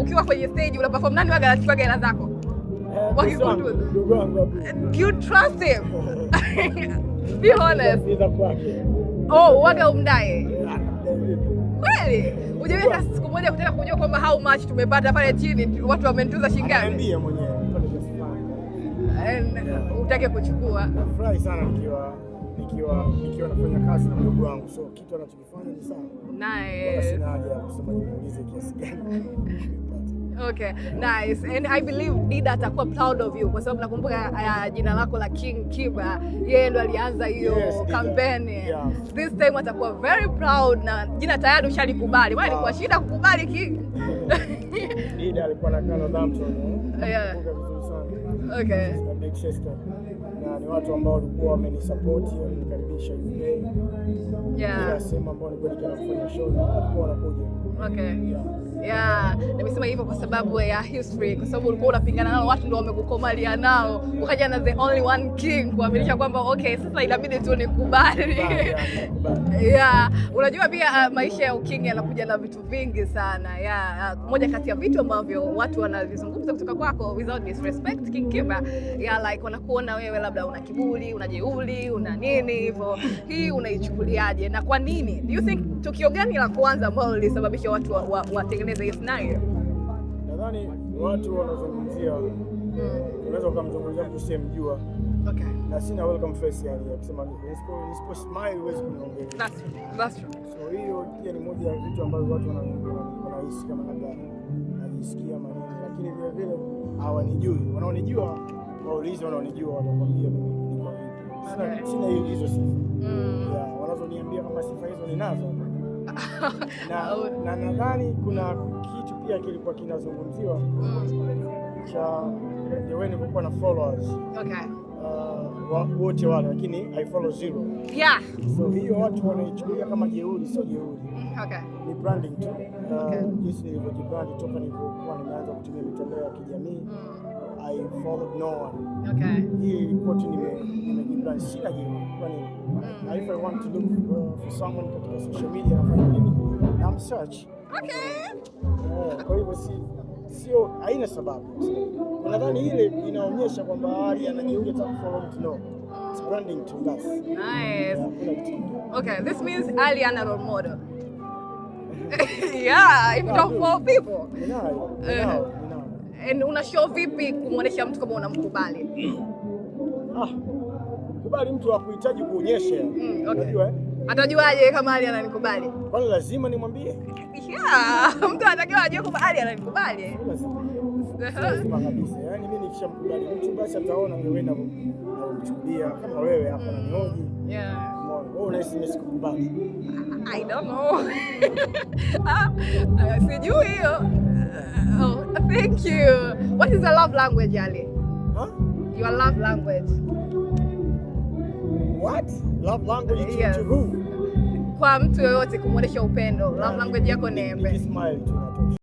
Ukiwa kwenye stage una perform, nani waga anachukua hela zako? Wakikutuza. Ndugu wangu Abu. Do you trust him? Be honest. Ni za kwake. Oh, waga humdai. Anamdai vipi? Kweli? Hujawahi hata siku moja kutaka kujua kwamba how much tumepata pale chini, watu wamenituza shilingi ngapi? Ananiambia mwenyewe pale kiasi fulani. And utake kuchukua. Nafurahi sana nikiwa nafanya kazi na mdogo wangu, so kitu anachokifanya ni sawa. Wala Nice. sina haja ya kusema nimuulize kiasi gani nimepata. Okay, nice. And I believe Dida atakuwa proud of you kwa sababu nakumbuka jina lako la King Kiba, yeye ndo alianza hiyo Yes, Dida. Kampeni. This time atakuwa very proud na jina tayari ushalikubali. Maana ilikuwa shida kukubali King. Dida alikuwa na Northampton, eh? Yeah. Nakumbuka vizuri sana. Na big sister. Na ni watu ambao walikuwa wamenisupport, walinikaribisha UK. Kila sehemu ambao nilikuwa nikienda kufanya show, walikuwa wanakuja. Okay. Yeah, nimesema hivyo kwa sababu ya history, kwa sababu ulikuwa unapingana nao, watu ndio wamekukomalia nao, ukaja na the only one king kuaminisha kwamba okay, sasa inabidi tu nikubali. Yeah, Yeah, unajua pia maisha ya uking yanakuja na vitu vingi sana. Yeah, moja kati ya vitu ambavyo watu wanavizungumza kutoka kwako, without disrespect, King Kiba, yeah, like wanakuona wewe labda una kiburi, una jeuri, una nini hivyo. Hii unaichukuliaje na kwa nini? Do you think tukio gani la kwanza ambalo lilisababisha watu watengeneze hii scenario? Nadhani watu wanazungumzia, unaweza ukamzungumzia mtu usiyemjua na sina welcome face, yani ya kusema nisipo smile huwezi kuniongelea. That's true. That's true. So hiyo pia ni moja ya vitu ambavyo watu wanahisi kama labda najisikia maneno, lakini vile vile hawanijui. Wanaonijua waulize, wanaonijua watakwambia mimi niko vipi. Sina, sina hizo sifa yeah, wanazoniambia kama sifa hizo ninazo na nadhani kuna kitu pia kilikuwa kinazungumziwa cha the way nilivyokuwa na followers wote wale, lakini I follow zero. So hiyo watu wanaichukulia kama jeuri, sio jeuri, ni branding tu. Jinsi nilivyojibrand toka nilivyokuwa nimeanza kutumia mitandao ya kijamii, I followed no one. Hii ilikuwa tu nimejibrand, sina jeuri. Kwa nini? Na if I want to look for someone katika social media nafanya nini? Na search. Kwa hivyo sio, haina sababu. Nadhani ile inaonyesha kwamba Ali ana jeuri hata kufollow mtu, no. It's branding tu basi. Nice. Hakuna kitu kingine. Okay, this means Ali ana role model. Yeah, if you don't follow people. Ninayo, ninao, ninao. And una show vipi kumwonyesha mtu kama unamkubali? Ah, kubali mtu akuhitaji kuonyesha. Okay. Unajua, eh? Atajuaje kama Ali ananikubali? Kwani lazima nimwambie? Yeah, mtu anatakiwa ajue kwamba Ali ananikubali. Lazima. Lazima kabisa. Yaani mimi nikishamkubali mtu basi ataona wewe navyomchukulia kama wewe hapa unanihoji. Umeona? Wewe unahisi mimi sikukubali? I don't know. Ah, sijui hiyo. Oh, thank you. What is the love language, Ali? Huh? Your love language. What? Love language to, Yes. to who? Kwa mtu yoyote kumwonyesha upendo. Love language yako ni ipi? Nikismile tu natosha.